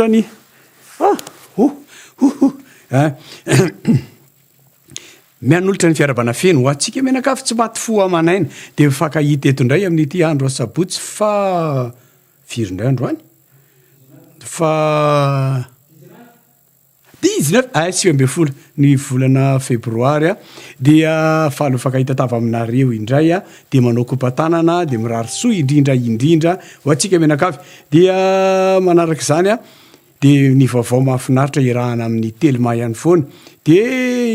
Ny ah oh oh oh eh Mianolotra ny fiarahabana feno ho antsika mianakavy tsy maty fo aman'aina dia mifankahita eto indray amin'ity andro asabotsy faha firy indray androany? Faha Dix-neuf, ay 19 ny volana febroary dia faly mifankahita tava aminareo indray dia manao kopa-tanana dia mirary soa indrindra indrindra ho antsika mianakavy dia manaraka izany dia ny vaovao mahafinaritra iarahana amin'ny telma ihany foana dia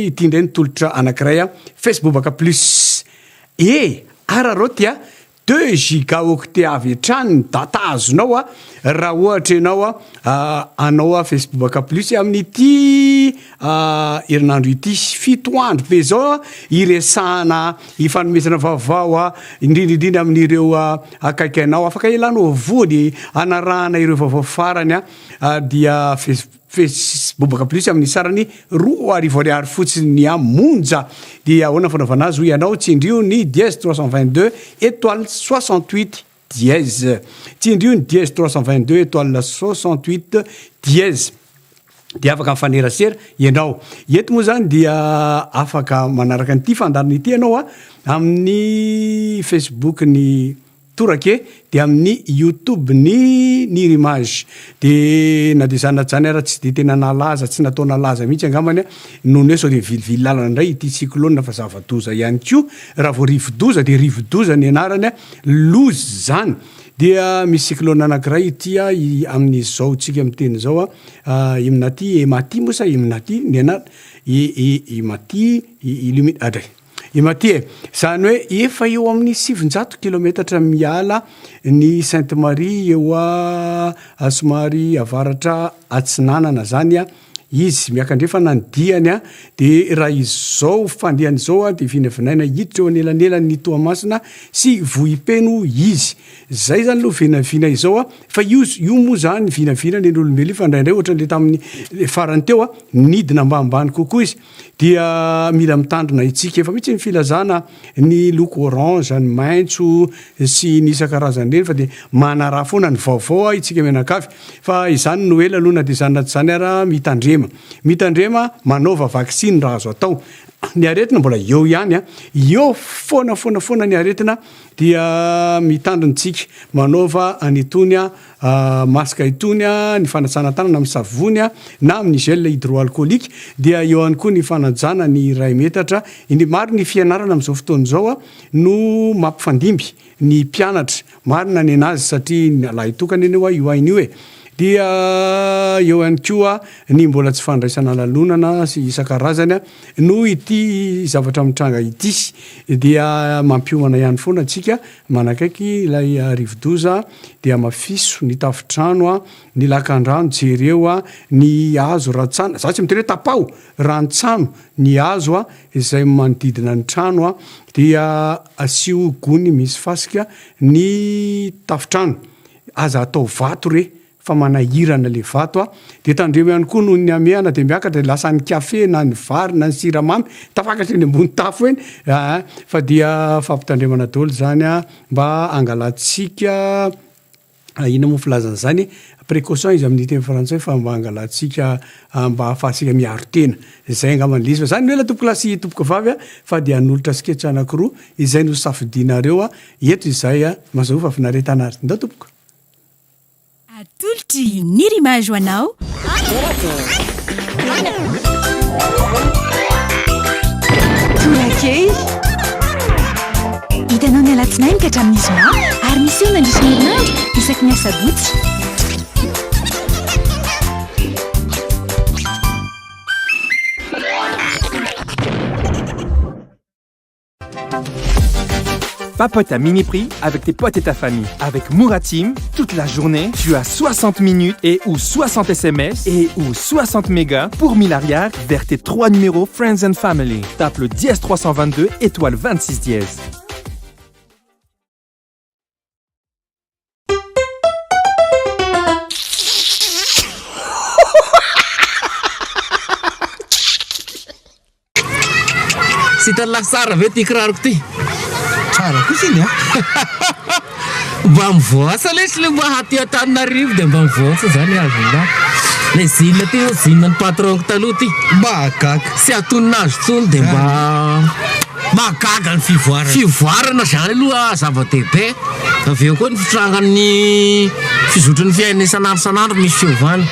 ity indray ny tolotra anankiray Facebook plus e araraoty a Deux gigaoctets avy hatrany ny data azonao a, raha ohatra ianao a hanao Facebook plus amin'ity herinandro ity. Fito andro be izao hiresahana, hifanomezana vaovao a, indrindra indrindra amin'ireo akaiky anao. Afaka ialana voly, hanarahana ireo vaovao farany a, dia Facebook. Facebobaka plus amin'ny sarany 2000 ariary fotsiny monja. Dia ahoana ny fanaovana azy hoy ianao? Tsindrio ny dièse 322 étoile 68 dièse. Tsindrio ny dièse 322 étoile 68 dièse. Dia afaka mifanerasera ianao. Eto moa izany dia afaka manaraka an'ity fandaharana ity ianao a, amin'ny Facebook ny Torake dia amin'ny youtube ny Nirimage. Dia na dia izany na tsy izany ara tsy dia tena nalaza, tsy natao nalaza mihitsy angambany noho ny hoe sao dia mivilivily lalana indray ity cyclone fa zava-doza ihany koa. Raha vao rivo-doza dia rivo-doza ny anarany, loza izany. Dia misy cyclone anankiray ity amin'izao tsika miteny izao, Imnati, Emati moa sa Imnati ny anarany? Imati, Ilumi, adray. I Matia e! Izany hoe efa eo amin'ny 900 kilometatra miala ny Sainte Marie eo somary avaratra atsinanana izany izy, miakandrefana ny diany dia raha izao fandehany izao dia vinavinaina hiditra eo anelanelan'ny Toamasina sy Vohipeno izy. Izay izany aloha vinavina izao fa io io moa izany vinavina ny an'olombelona io fa indraindray ohatran'ilay tamin'ny farany teo nidina ambanimbany kokoa izy. Dia mila mitandrina itsika. Efa mihitsy ny filazana ny loko orange, ny maitso sy ny isan-karazany ireny fa dia manaraha foana ny vaovao itsika mianakavy. Fa izany no ela aloha na dia izany na tsy izany ara mitandrema. Mitandrema, manaova vaksiny raha azo atao. Ny aretina mbola eo ihany an, eo foana foana foana ny aretina dia mitandrina tsika. Manaova an'itony masque itony, ny fanasana tanana amin'ny savony na amin'ny gel hydroalcoolique, dia eo ihany koa ny fanajana ny iray metatra. Iny maro ny fianarana amin'izao fotoana izao no mampifandimby ny mpianatra, marina ny anazy satria lahitokana anie hoa io aina io e! Dia eo ihany koa ny mbola tsy fandraisana lalonana sy isan-karazany noho ity zavatra mitranga ity dia mampiomana ihany foana antsika Manakaiky ilay rivodoza dia hamafiso ny tafontrano, ny lakandrano jereo, ny hazo rantsana, za tsy miteny hoe tapaho, rantsano ny hazo izay manodidina ny trano dia asio gony misy fasika ny tafontrano, aza atao vato re fa manahirana le vato a, de tandremo ihany koa noho ny hamehana de miakatra de lasa ny kafe na ny vary na ny siramamy tafakatra eny ambony tafo eny aa fa dia fampitandremana daholo zany a mba hangalantsika inona moa filazana izany précaution izy amin'ny teny frantsay fa mba hangalantsika mba ahafahantsika miaro tena zay angamba ny le izy fa zany no ela tompokolahy sy tompokovavy a fa dia hanolotra sketch anankiroa izay nosafidianareo a eto izay a mazahoa fahafinaretana ary ndao tompoko. Atolotry Nirimage ho anao. Torakely. Hitanao ny alatsinainy ka hatramin'ny zoma ary miseho mandritra ny herinandro isaky ny asabotsy. Papote à mini prix avec tes potes et ta famille. Avec Mouratim, toute la journée, tu as 60 minutes et ou 60 SMS et ou 60 mégas pour 1000 arrière vers tes trois numéros Friends and Family. Tape le dièse 322 étoile 26 dièse. Tsy hitan'lah tsara ve ty kiraroko ty? Tsara kosa iny a! Mba mivoasa lesy le mba aty Antananarivo de mba mivoasa zany azon'lah. Le jean ty zao jean ny patron-ko taloha ty. Mahagaga. Tsy atonina azy tsony de mba. Mahagaga ny fivoarana. Fivoarana zany aloha zava-dehibe. Avy eo koa ny fitrangan'ny fizotry ny fiainana isan'andro isan'andro misy fiovana.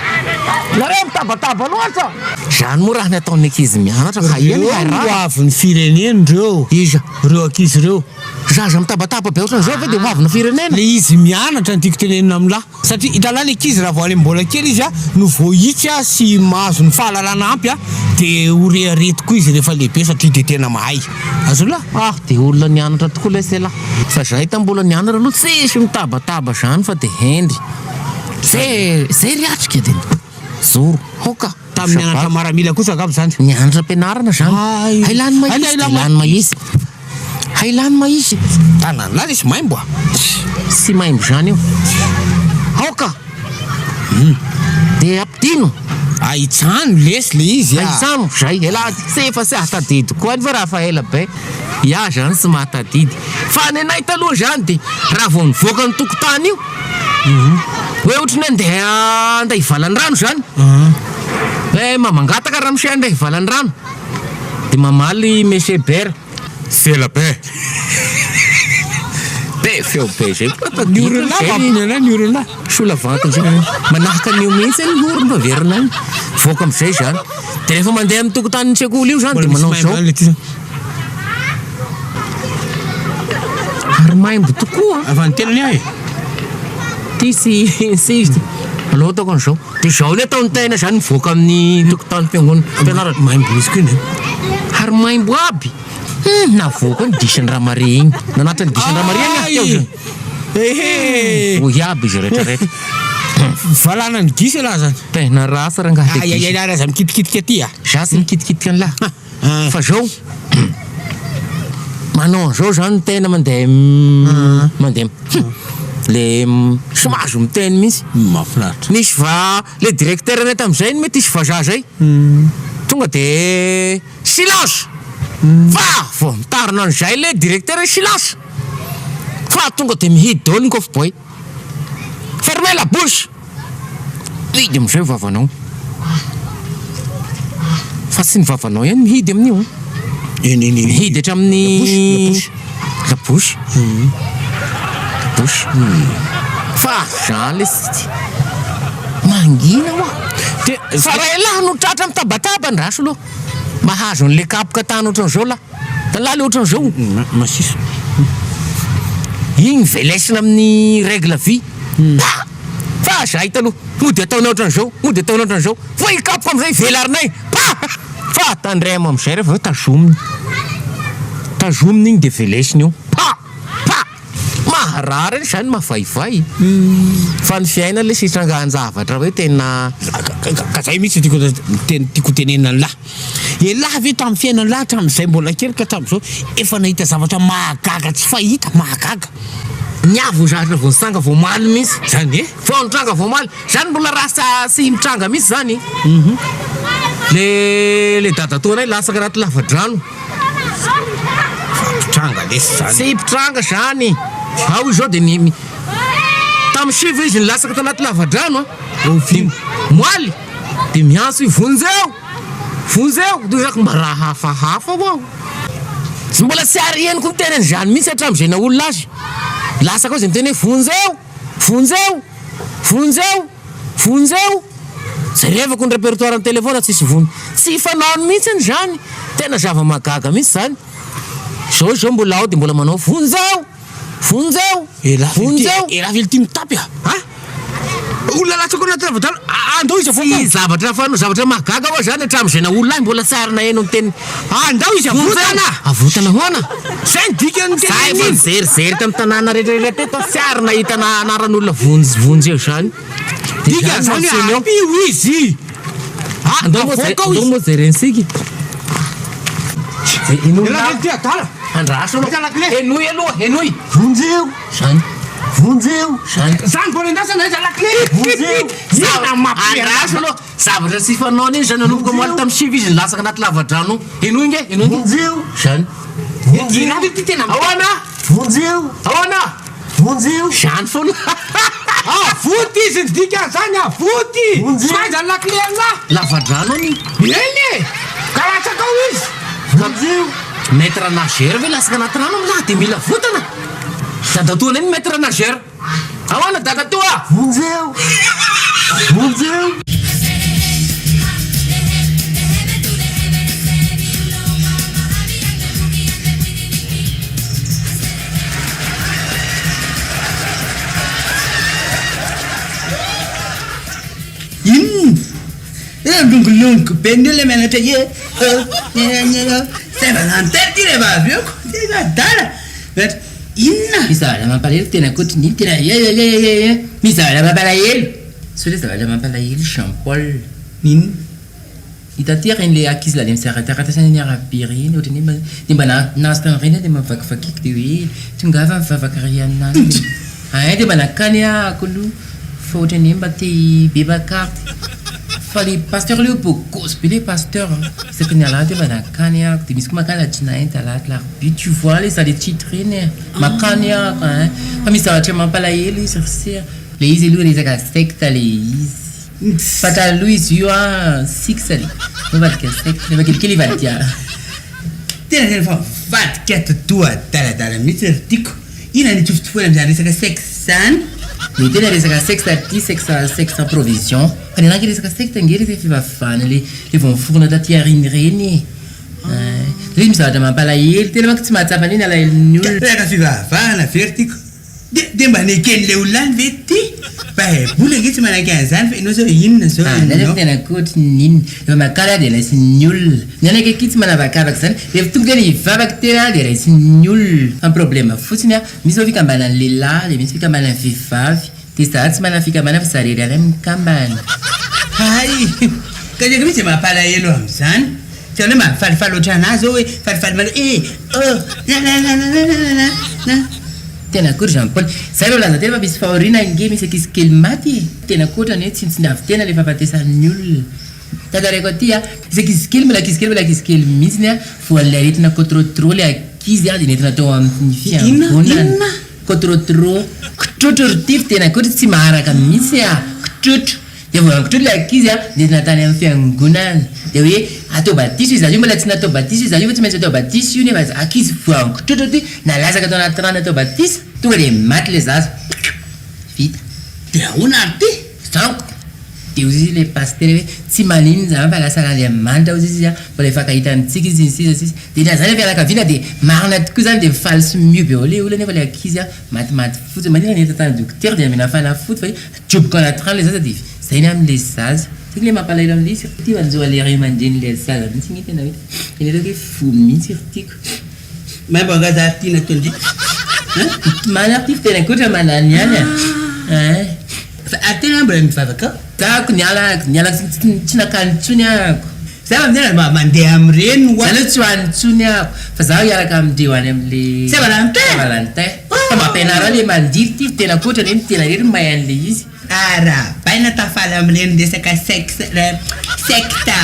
Nareo mitabataba loatra. Zany moa raha ny ataon'ny ankizy mianatra ka eny Ireo hay no raha. ho avin'ny firenena ireo. Iza? Ireo ankizy ireo. Zaza mitabataba be ohatran'izao ve dia ho avina firenena? Le izy mianatra no tiako tenenina amin'lah. Satria hitanao ny ankizy raha vao any mbola kely izy no voahitsy sy mahazo ny fahalalana ampy dia ho rehareha tokoa izy rehefa lehibe satria dia tena mahay. Azonao? Ah dia olona nianatra tokoa lesy elah. Fa zahay tam mbola nianatra aloha tsisy mitabataba zany fa dia hendry. Zay zay ry atrika dia zoro. Hoka. Tamin'ny nianatra maramila kosa angamba izany. Nianatra am-pianarana zany. Hay lany mahitsy dia lany mahitsy. Hay lany mahitsy. Tanan'lah lesy maimbo a. Tsy maimbo zany io. Aoka. Dia ampidino. Ahitsano lesy le izy a. Ahitsano, zay. Elah tsy efa tsy ahatadidy koa any fa raha efa ela be. Iah zany tsy mahatadidy. Fa ny anay taloha zany dia raha vao nivoaka ny tokotany io, hoe ohatry ny andeha andeha hivalan-drano zany. Hoe mba mangataka ramose andeha hivalan-drano. Dia mamaly Monsieur Bert. Sela be. Be feo be zay koa Ny orona mampino anay ny orona. Sola vantony zay. Manahaka an'io mihitsy ny orona fa averina any. Mivoaka amizay zany. Dia rehefa mandeha amin'ny tokotanin'ny sekoly io zany dia manao zao. Ary maimbo tokoa. Avy any tenany aho e. Ty sy sy izy ty. Aleo ataoko an'izao. Dia izao ny ataon'ny tena zany mivoaka amin'ny tokotanim-piangonana fianarana. Maimbo misy koa iny. Ary maimbo aby. Hum, navoaka ny disan'i Ramaria iny. Nanatitra ny disan'i Ramaria iny aho teo zany. Ehe. Voy aby izy rehetra rehetra. Valana ny gisa elah zany. Tena ratsy rangahy le Ay ay gisa. ay ary aza mikitikitika aty a. Za tsy mikitikitika an'lah. Fa zao, manao an'izao zany ny tena mandeha mandeha le tsy mahazo miteny mihitsy. Mahafinaritra. Nisy va le directeur anay tamin'izay iny mety hisy vazaha zay. Tonga de silence! Fa vao mitarina an'izay le directeur hoe silence! Fa tonga de mihidy daholo ny kôfboay. Fermez la bouche! Mihidy amin'izay ny vavanao. Fa tsy ny vavanao ihany mihidy amin'io an. Eny eny eny. Mihidy hatramin'ny La bouche, la bouche. La bouche. Fa zany lesy ty. Mangina hoa. Te Fa raha elah no tratra mitabataba andraso aloha. Mahazo an'le kapoka tany ohatran'izao lah. Lah le ohatran'izao. Masiso. Igny velesina amin'ny règle vy. Pa! Fa zahay taloha, mody ataonay ohatran'izao, mody ataonay ohatran'izao, vao hikapoka amin'izay velarinay, pa! Fa tandremo amin'izay rehefa avy eo tazomina. Tazomina igny de velesina eo, pa! Pa! Maharary anie zany mavaivay. Fa ny fiainana lesy itrangan-javatra hoe tena. Ka zay mihitsy no tiako tiako tenenina an'lah. Elah ve tamin'ny fiainan'lah hatramin'izay mbola kely ka hatramin'izao efa nahita zavatra mahagaga tsy fahita, mahagaga. Ny ahy vao zatra vao nitsanga vao omaly mihitsy. Zany e? Vao nitranga vao omaly. Zany mbola raha tsy mitranga mihitsy zany. Le le dadatoanay latsaka anaty lavadrano. Fa mpitranga lesy zany. Tsy mpitranga zany. Ao izy zao de mi tamin'ny sivy izy nilatsaka tanaty lavadrano an. Oviana? Omaly. De miantso hoe vonjeo! Vonjeo! Toy izany mba raha hafahafa ho'aho. Tsy mbola tsy ary henoko niteny an'izany mihitsy hatramin'izay naha olona azy. Latsaka ao izy niteny hoe vonjeo! Vonjeo! Vonjeo! Vonjeo! Jerevako ny repertoire ny telephone tsisy von. Tsy fanaony mihitsy izany. Tena zava-mahagaga mihitsy izany. Izao izao mbola ao dia mbola manao vonjeo! Vonjeo! Vonjeo! Elah velity mitapy a! Ha? Olona latsaka ao anaty lava-drano, andao izy avoaka Tsy zavatra fanao, zavatra mahagaga ho'a zany hatramin'izay naha olona ahy mbola tsy ary naheno ny teny. Andao izy avotana! Avotana ahoana? Zay ny dikan'ny Za teniny efa iny. nijerijery tamin'ny tanàna rehetra rehetra teto aho tsy ary nahita na anaran'olona vonjy vonjeo zany. Dia Dikan'izany zany no hoe asehony eo. ampio izy! Andao moa Avoaka ao andao izy! moa jerentsika. Zay inoa Elah velity adala! Andraso aloha. Henoy aloha, henoy. Vonjeo! Zany. Vonjeo! Zany. Zany mbola endrasana aiza lakile? Vonjeo! Tena mampiomehy Andraso aloha. Zavatra tsy fanaony iny zany nanomboka omaly tamin'ny sivy izy nilatsaka anaty lavadrano. Henoy nge, henoy nge. Vonjeo! Zany. Vonjeo! Ahoana? Vonjeo! Ahoana? Vonjeo! Zany foana. Avoty izy ny dikan'izany, avoty! Vonjeo! Aiza ny lakile an'lah? Lavadrano anie. Eny e! Ka latsaka ao izy! Vonjeo! Maître nageur ve latsaka anaty rano amin'lah dia mila avotana? Dadatoanay ny maître nageur. Ahoana dadatoa? Vonjeo! Vonjeo! Inona? Eh, longolongo be ny olona mianatra e oh, Zay mba nanontany ity rehefa avy eo ko. Tena adala. Mianatra inona? Misy zavatra mampalahelo tena ankoatry ny tena eh Misy zavatra mampalahelo. Sao le zavatra mampalahelo Jean Paul. Inona? Hita aty ireny le ankizy lahy le mizara taratasy any amin'ny arabe ireny ohatran'ny hoe mba dia mba nahazo tamin'ireny aho dia mba vakivakiako dia hoe tongava mivavaka ry anona any dia hay dia mba nankany ahako aloha fa ohatran'ny hoe mba te hibebaka aho fa le pasteur aloha beau gosse be le pasteur an, isaky ny alahady aho mba nankany ahako dia misy koa mankany alatsinainy, talata, alarobia tu vois le za le titre iny e, mankany ahako ein, fa misy zavatra mampalahelo izy ry se a, le izy aloha resaka secte le izy. Fa taloha izy io an six le nivadika sept rehefa kelikely hivadika. Tena tena efa mivadika atidoha adaladala mihitsy ry tiako. Inona ny itsofotofoana amin'izany resaka sexe izany? Ny tena resaka sexe aty sexe sexe sans provision. Fa ny anah ange resaka secte ange resaka fivavahana le le vao niforona taty aoriana ireny e. Ilay izy misy zavatra mampalahelo, tena manko tsy mahatsapa an'iny alahelon'ny olona. Resaka fivavahana ve ry tiako? Dia dia mba neken'ilay olona any ve ity? Baiboly ange tsy manaiky an'izany fa ianao zao inona zao Ah, zany ianao? efa tena kotry ny inona. Rehefa makala dia raisin'ny olona. Ny anay akaiky tsy manavakavaka izany. Rehefa tonga ny hivavaka tena dia raisin'ny olona. Fa ny problème fotsiny an, misy zao fikambanan'ny lehilahy dia misy fikambanan'ny vehivavy. Dia za tsy manana fikambanana fa za irery ihany mikambana. Hay! Ka zay mihitsy mampalahelo amin'izany. Tsy hoe mahafalifaly ohatran'ahy zao hoe falifaly manao eh oh lalalalalalala. Tena akory Jean Paul. Zay vao laza tena fa misy fahoriana ange misy ankizy kely maty e. Tena koa otrany hoe tsinontsiniavin-tena le fahafatesan'ny olona. Tantaraiko aty a, misy ankizy kely mbola ankizy kely mbola ankizy kely mihitsiny a, voan'ilay aretina kotrotro le ankizy a, dia nentina tao amin'ny fiangonana. Kotrotro. Kitrotro ry ty fa tena koa tsy maharaka mihitsy a, kitrotro. Dia voangotra ilay ankizy a, nentina tany amin'ny fiangonana. Dia hoe atao batisa io zaza io, mbola tsy natao batisa io zaza io fa tsy maintsy atao batisa io nefa ankizy voangotrotra ity, nalatsaka tao anaty rano atao batisa, tonga dia maty ilay zaza. Vita. Dia ahoana ary ity? Zanko. Dia hoy izy ilay pasitera hoe tsy maninona izany fa lasa an'Andriamanitra hozy izy a, mbola hifankahita amintsika izy sy ny sisa sy ny sisa. Dia na izany fianakaviana dia marina tokoa izany dia mifaly sy mihoby eo ilay olona nefa ilay ankizy a, matimaty fotsiny. Maninona nentina tany dokotera dia nomena fanafody fa hoe Ajoboka anaty rano le zaza dia zay ny amle zaza. Zay le mampalahelo amle izy ry tiako anjo ale ray aman-dreny le zaza mihitsy nge tena hoe tena hitako hoe voa mihitsy ry tiako. Maimbo angaha za ry tiana ataon-dry an? Mitomany aho ty fa tena ankoatra manany ihany a! Ein. Fa ary tena mbola mivavaka ao? Zako niala niala tsy nakany intsony ahako. Za amin'izay mba mandeha amin'ireny hoa. Za aloha tsy ho any intsony aho fa zaho hiaraka amindreo any amle Saint Valentin? Saint Valentin. Fa mba ampianaro ahy le mandihy ty fa tena ankoatra anie ny tena irery no mahay anle izy. Arahabaina tafaly amin'ireny resaka sexe secte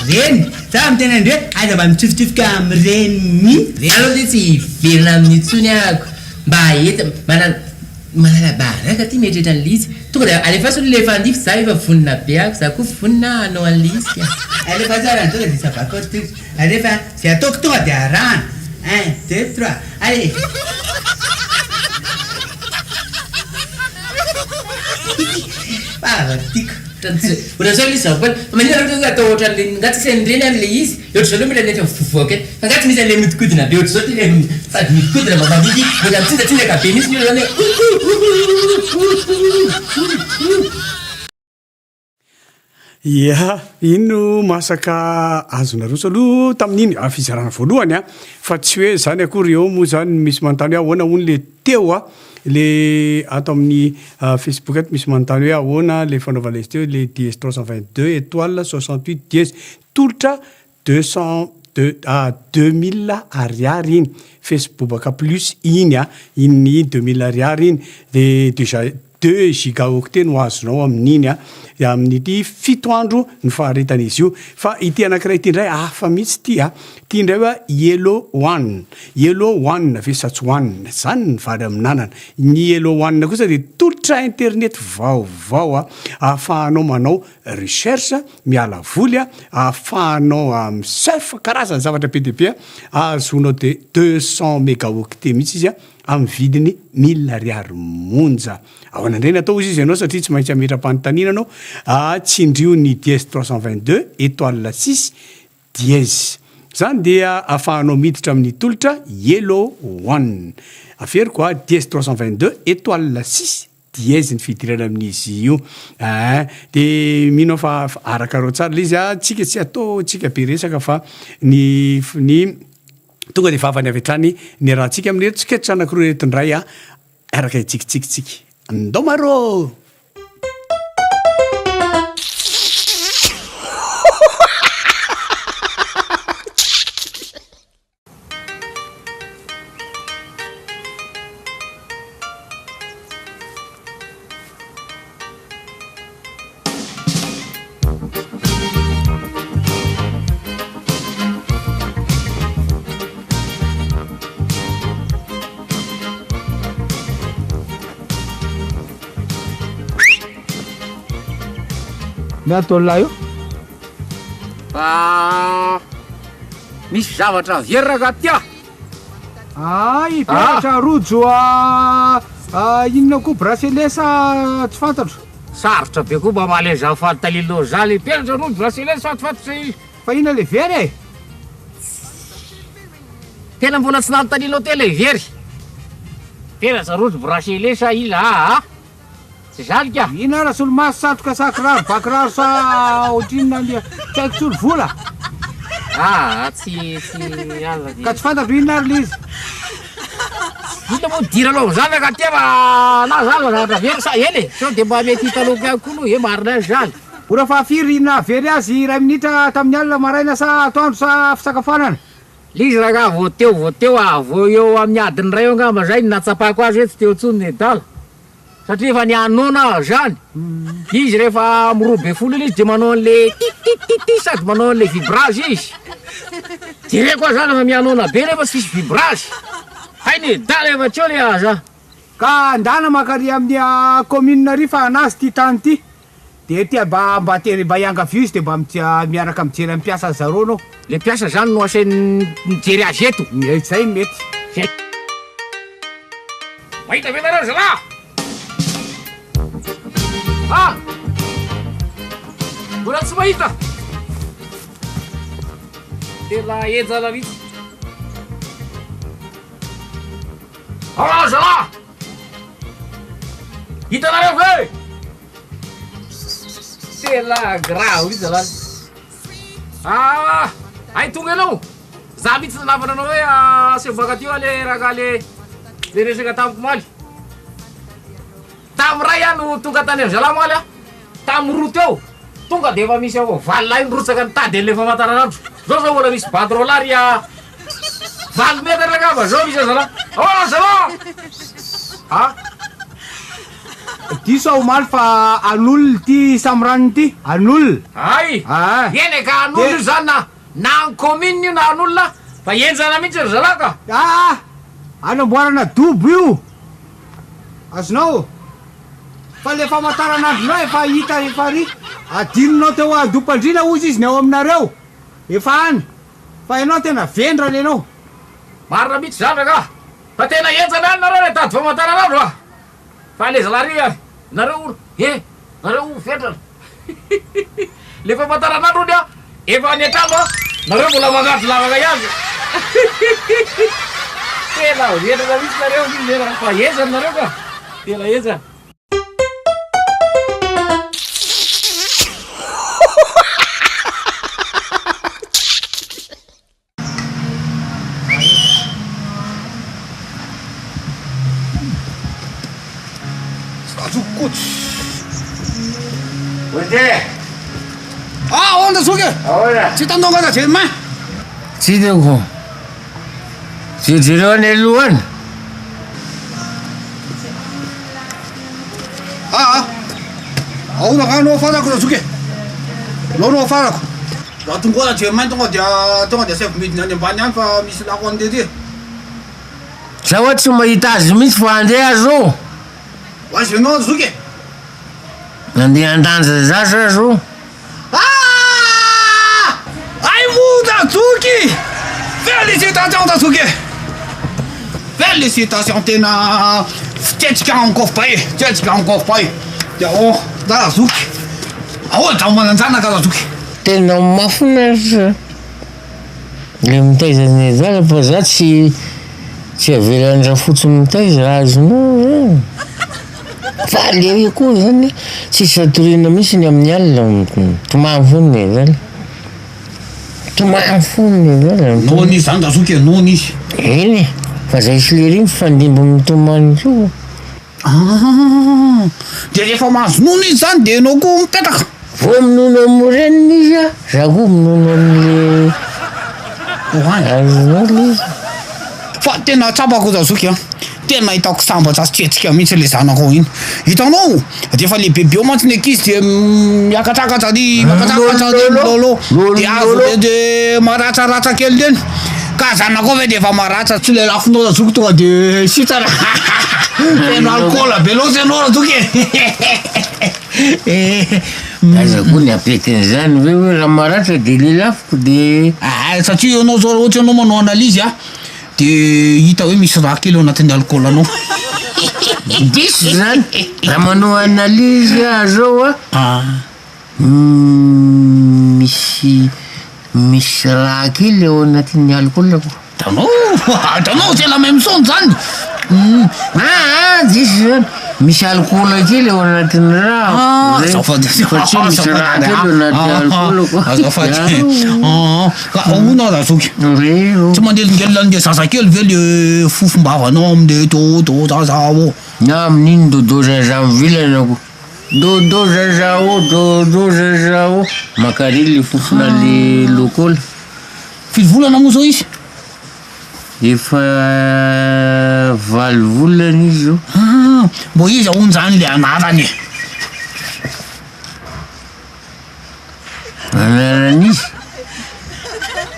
reny. Za miteny an'ireo hoe aza mba mitsofotsofoka amin'ireny mihitsy. Za aloha tsy hiverina amin'io intsony ahako. Mba ety manana Manala baraka ty mieritreritra an'ilay izy. Tonga dia alefaso aloha ilay efa handihy fa za efa vonona be ako, za koa vonona hanao an'ilay izy ka. Alefaso ary tonga dia ça va koa ty. Alefa, izay ataoko tonga dia arahana. Un, deux, trois, allez! Vava tiako. Ohatran'izao ilay izy Jean-Paul, fa maninona raha ohatra hoe atao ohatran'ilay nga tsisy an'ireny ary ilay izy? Dia ohatr'izao aloha mila ny efa mivovoaka eto. Fa nga tsy misy an'ilay mihodinkodina be ohatr'izao ty ilay sady mihodinkodina mba mandihy mbola mitsinjatsinjaka be mihitsy ny olona zany hoe ouh. Ia, iny no masaka azo naroso aloha tamin'iny fizarana voalohany a, fa tsy hoe zany akory eo moa zany misy manontany hoe ahoana hono le teo a, le ato amin'ny Facebook ato misy manontany hoe ahoana le fanaovana izy teo le dièse 322 étoile 68 dièse, tolotra 200 ah 2000 ariary iny, facebobaka plus iny a, iny 2000 ariary iny, de déjà. Deux gigaoctets no azonao amin'iny a, amin'ity fito andro ny faharetan'izy io. Fa ity anankiray ity indray hafa mihitsy ity a, ity indray hoe Yellow One, Yellow One ve sa tsy One, zany ny vary amin'anana. Ny Yellow One kosa dia tolotra internet vaovao a, ahafahanao manao recherche, miala voly a, ahafahanao mi-surf, karazana zavatra be dia be a, ahazoanao de 200 mégaoctets mihitsy izy a. amin'ny vidiny mille ariary monja. Ahoana indray ny atao hozy izy ianao satria tsy maintsy hametra-panontaniana anao, ah, tsindrio ny dièse 322 étoile six dièse. Izany dia ahafahanao miditra amin'ny tolotra Yellow One. Averiko ah, dièse 322 étoile six dièse ny fidirana amin'izy io. Ah, dia mino aho fa arakarao tsara ilay izy ah, tsika tsy atao tsika be resaka fa ny ny Tonga dia vavany avy hatrany ny rahantsika amin'ireto sketch anankiroa ireto indray a, araka hitsikitsiky. Ndao maro! Miato lahy io. Fa misy zavatra very rangaha ty ah. Ay, mpianatra rojo ah, inona koa bracelet sa tsy fantatro. Sarotra be koa mamaly an'izany fanontanianao izany. Mpianatra rojo bracelet sa tsy fantatra izy. Fa inona le very e? Tena mbola tsy nanontanianao teo ilay very. Mpianatra rojo bracelet sa inona aa? Tsy izany ka. Inona ara solomaso, satroka sa kiraro, ba kiraro sa ohatrinona ny tsy haiko tsony vola? Aa tsy tsy aza Ka tsy fantatro inona ary le izy. Inona moa idiranao amin'izany rangahy ty fa na zany mba zavatra very sa eny e, sao dia mba mety hitanao ihany koa aloha e, marina ihany izany. Ora fahafiry nahavery azy iray minitra tamin'ny alina, maraina sa atoandro sa fisakafoanana? Le izy rangahy vao teo vao teo ah, vao eo amin'ny adiny iray eo angamba zay no nahatsapako azy hoe tsy teo intsony nedala. Satria efa nianona aho zany. Izy rehefa am 12 iny izy de manao an'le titititi sady manao an'le vibrage izy. Jereko aho zany efa mianona be nefa tsisy vibrage. Hay ny dala efa tsy eo le aza. Ka ndana maka ary amin'ny commune ary fa anazy ty tany ty. De tia mba mba te mba iangavio izy de mba miaraka mijery amin'ny mpiasa zareo anao. Le mpiasa zany no asainy mijery azy eto? Zay mety. Zay. Mahita ve nareo zalahy? Ah! Mbola tsy mahita. Tena henjana mihitsy. Ah zalahy! Hitanareo ve? Tena grave mihitsy zalahy. Ah! Hay tonga ianao. Za mihitsy nanafatra anao hoe aseho baka aty hoa le rangahy le le resaka tamiko omaly. Tamin'ny iray aho no tonga tany amin'ny zalahy omaly a. Tamin'ny roa teo, tonga dia efa misy eo valo lahy nirotsaka nitady an'ilay famantaranandro. Zao zao mbola misy bandy roa lahy ry a valo metatra angamba zao misy zalahy. Ahoana zalahy? Ah! Diso aho omaly fa an'olona ity Samran ity, an'olona. Hay! Ah! Eny e ka an'olona io zany na na any commune io na an'olona fa henjana mihitsy ry zalahy ka! Ah! Anamboarana dobo io! Azonao? Fa le famantaranandronao efa hita efa ary adinonao teo andoham-pandriana hozy izy ny ao aminareo! Efa any! Fa ianao tena vendrana ianao! Marina mihitsy zany rangah! Fa tena henjana ihany nareo raha hitady famantaranandro a! Fa le zalahy ry ary nareo oro eh! Nareo oro vendrana Le famantaranandro ony a efa any an-trano a! Nareo mbola mangadro lavaka ihany Tena vendrana mihitsy nareo fa henjana nareo ka! Tena henjana. Ah, ahoana zoky e? Ahoana? Tsy hitanao angaha Germain? Tsy hitako. Jejereo any aloha any. Ao rangahy no afarako Razoky e! Ao no afarako. Raha tonga ao Rajermain tonga dia tonga dia asaivo midina any ambany any fa misy lako andeha aty e! Za hoa tsy mahita azy mihitsy fa andeha aho zao. Ho aiza ianao Razoky e? Andeha handanja zaza aho zao. Ah! Ay moa Razoky! Félicitations Razoky e! Félicitations tena fitetsika ankofy e! Fitetsika ankofy e! Dia oh Razoky! Ahoana zaho manan-janaka Razoky? Tena mahafinaritra le mitaiza ny adala fa za tsy tsy avelan'i rafotsy mitaiza azonao zany. Fa le koa zany tsisy hatoriana mihitsy ny amin'ny alina, mitomany foana ny adala, mitomany foana ny adala. Noana izy zany Razoky e, noana izy. Eny e, fa zay sy lery mifandimby mitomany koa. Ah, dia rehefa mahazo nono izy zany dia ianao koa mipetraka? Vao minono amin'ny reniny izy a, za koa minono amin'le azonao le izy. Fa tena tsapako Razoky a, tena hitako sambatra sy tretrika mihitsy le zanakao iny. Hitanao, rehefa lehibebe eo mantsy ny ankizy dia miakatrakatra ary miakatrakatra ary milôlô, dia azo be de maratsaratsra kely reny. Ka zanakao ve de efa maratra, tsy lelafinao Razoky tonga de sitrana. Feno alcool be loatra ianao Razoky e. Aiza koa ny apetin'izany ve hoe raha maratra de lelafiko de. Aa satria ianao zao raha ohatra ianao manao analyse a, de hita hoe misy raha kely ao anatin'ny alcool anao. Diso zany, raha manao analyse aho zao a, misy misy raha kely ao anatin'ny alcool-ko. Hitanao, hitanao c'est la même chose zany. Aa diso zany, misy alcool kely ao anatin'ny rà. Ah, azafady, Fa tsy misy rà kely ao anatin'ny alcool-ko. Azafady. Ah, ka ahoana Razoky? Reo. Tsy manelingelina an'le zazakely ve le fofom-bavanao amle dodo zaza ao? Na amin'iny dodo zaza mivilana ko. Dodo zaza ô, dodo zaza ô. Makary le fofona le lokola. Firy volana moa zao izy? Efa valo volana izy zao. Ah, mbô iza hono zany le anarany e? Anaran'iza?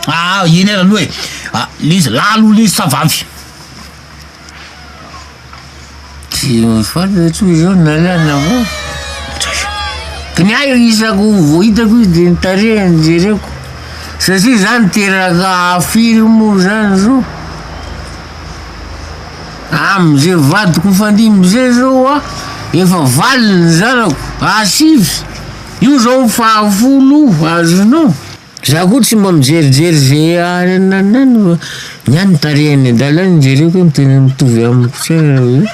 Ah, eny ary aloha e. Ah, le izy lahy aloha le izy sa vavy? Tsy fantatro izao na lahy na vavy. Ka ny ahy isako vao hitako izy de ny tarehiny jereko. Satria za niteraka firy moa zany zao? Am'zay vadiko mifandimby zay zao a, efa valo ny zanako, ah sivy, io zao fahafolo azonao. Za koa tsy mba mijerijery ze any any any fa ny ahy ny tarehin'ny adala no jereko hoe tena mitovy amiko tsara ve?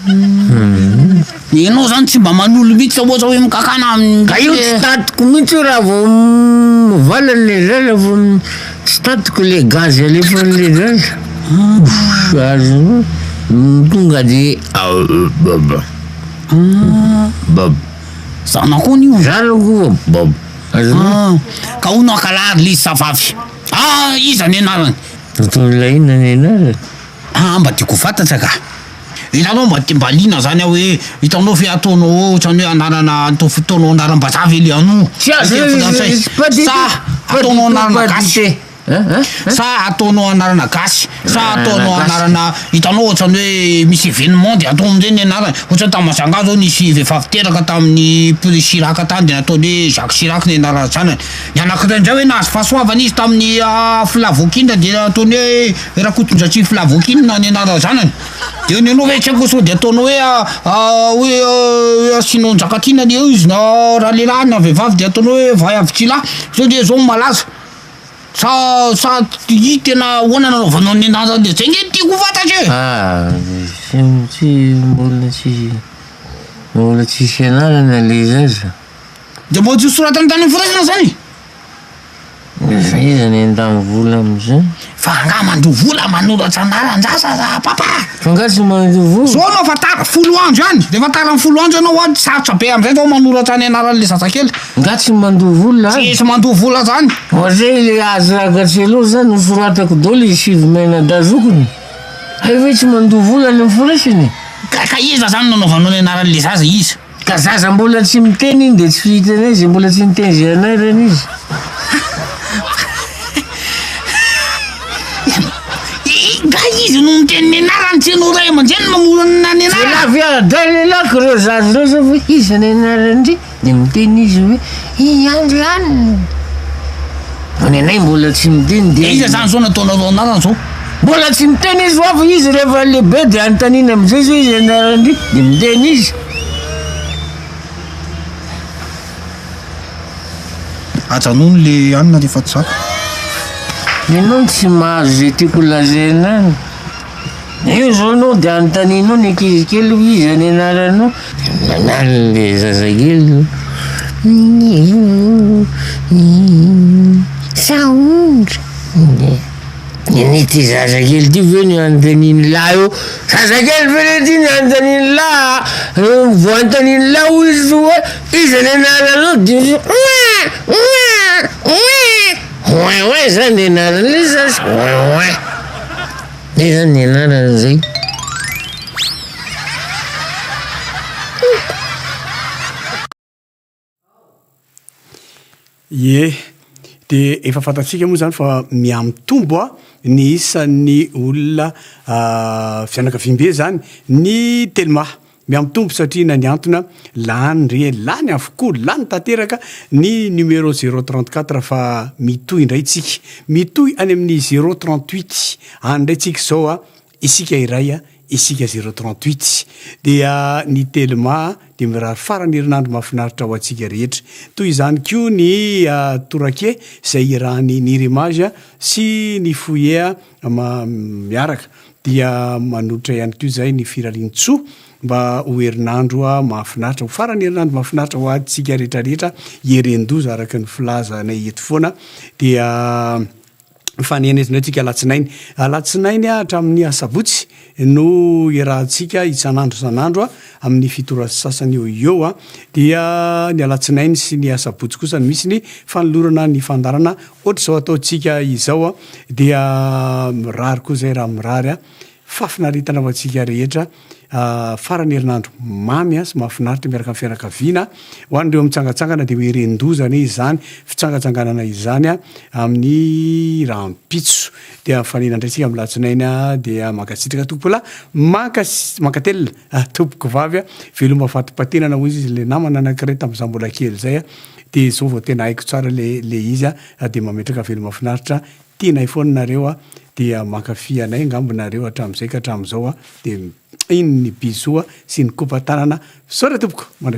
Hum. Ianao zany tsy mba manolo mihitsy ohatra hoe mikakana amin'ny. Ka io tsy tatiko mihitsy io raha vao mivalana le zaza vao tsy tatiko le gaz alefan'le zaza. Azonao? Tonga de baba. Baba. Zanako hono io. Zanako io baba. Ah, ka hono akalary le izy sa vavy? Ah, iza ny anarany? Ataon'ilay inona ny anarany? Ah, mba tiako ho fantatra ka. Hitanao mba mba liana zany aho hoe hitanao ve ataonao ohatran'ny hoe anarana ataonao anaram-bazaha ve le anao? Tsy azo Teny frantsay. pas du Sa tout, ataonao pas du tout, anarana pas du gasy? tout. Sa ataonao anarana gasy? Sa ataonao Anarana gasy. anarana hitanao ohatran'ny hoe misy événement de atao amin'izay ny anarany? Ohatra tany Majunga zao nisy vehivavy teraka tamin'ny Prix Chirac tany de nataony hoe Jacques Chirac ny anaran'ny zanany. Ny anankiray indray hoe nahazo fahasoavana izy tamin'ny Flavoquine de nataony hoe Rakotondratsy Flavoquine ny anaran'ny zanany. De ny anao ve tsy haiko sao de ataonao hoe hoe asianao Njakatiana le izy na raha lehilahy na vehivavy de ataonao hoe Vaiavy-Tsilahy sao de zao no malaza. Sa sa i tena ahoana nanaovanao ny anarany de zay nge no tiako ho fantatra e! Ah, tsy tsy mbola tsy mbola tsisy anarana le zaza. De mbola tsy nosoratana tany amin'ny firaisana zany? Za iza ny handany vola am'zany? Fa angaha mandoa vola manoratra anaran-jaza ra papa? Fa angaha tsy mandoa vola? Zao anao fa tara folo andro ihany, rehefa tara ny folo andro ianao an, sarotra be am'zay vao manoratra ny anaran'le zazakely. Nga tsy mandoa vola any? Tsisy mandoa vola zany. Ohatra le Azraka Cello zany nosoratako daholo izy sivy mianadahy zokiny. Hay ve tsy mandoa vola any amin'ny foresiny? Ka ka iza zany nanaovanao ny anaran'le zaza iza? Ka zaza mbola tsy miteny iny de tsy hitanay zay mbola tsy niteny zay anarany izy. Nga izy no miteny ny anarany tsy ianao ray aman-dreny mamorona ny anarany. Voalavo hiara-dray lehilahy ko reo zaza reo zao hoe iza ny anaran-dry de miteny izy hoe i Andry anona. Fa ny anay mbola tsy miteny de. Iza zany zao nataonareo anarany zao? Mbola tsy miteny izy hoa fa izy rehefa lehibe de anontaniana amizay zao iza ny anaran-dry de miteny izy. Ajanony le anona rehefa tsy zaka. Ianao no tsy mahazo izay tiako lazaina any. Io zao anao de anontanianao ny ankizy kely hoe iza ny anaranao? De mananona le zazakely Sahondra. Anie ity zazakely ity ve no anontanian'lah eo? Zazakely ve re ity no anontanian'lah a? Vao anontanian'lah hoy izy hoe iza ny anaranao dia izy oin oin oin oin oin zany ny anaran'ilay zaza, oin oin, zay zany ny anarany zay. Ie, dia efa fantatsika moa izany fa mihamitombo ny isan'ny olona fianakaviambe izany ny Telma. Mihamitombo satria na ny antona lany re, lany avokoa, lany tanteraka ny numéro zéro trente quatre fa mitohy indray tsika. Mitohy any amin'ny zéro trente huit any indray tsika izao an, isika iray isika zéro trente huit dia ny Telma dia mirary faran'ny herinandro mahafinaritra ho antsika rehetra. Toy izany koa ny Torake izay irahan'ny Nirimage sy ny Foyer miaraka dia manolotra ihany koa izay ny firarian-tsoa mba ho herinandro mahafinaritra, ho faran'ny herinandro mahafinaritra ho antsika rehetra rehetra, hieren-doza araka ny filazanay eto foana dia Mifanena eto indray tsika alatsinainy. Alatsinainy hatramin'ny asabotsy no iarahantsika isan'andro isan'andro amin'ny fito ora sy sasany eo ho eo. Dia ny alatsinainy sy ny asabotsy kosa no misy ny fanolorana ny fandaharana ohatr'izao ataontsika izao. Dia mirary koa izay raha mirary. Fahafinaretana ho antsika rehetra. Faran'ny herinandro mamy sy mahafinaritra miaraka amin'ny fianakaviana. Ho an'ireo mitsangantsangana dia ho heren-doza anie izany fitsangatsanganana izany amin'ny rahampitso. Dia mifanena indray isika amin'ny alatsinainy dia mankasitraka tompokolahy, mankas- mankatelina tompokovavy. Veloma fatim-patenana hoy izy ilay namana anankiray tamin'izaho mbola kely izay dia izao vao tena haiko tsara ilay ilay izy dia mametraka veloma finaritra. Tianay foana nareo a, dia mankafy anay angamba nareo hatramin'izay ka hatramin'izao a, dia iny ny bisous sy ny kopa tanana, misaotra tompoko, mandra.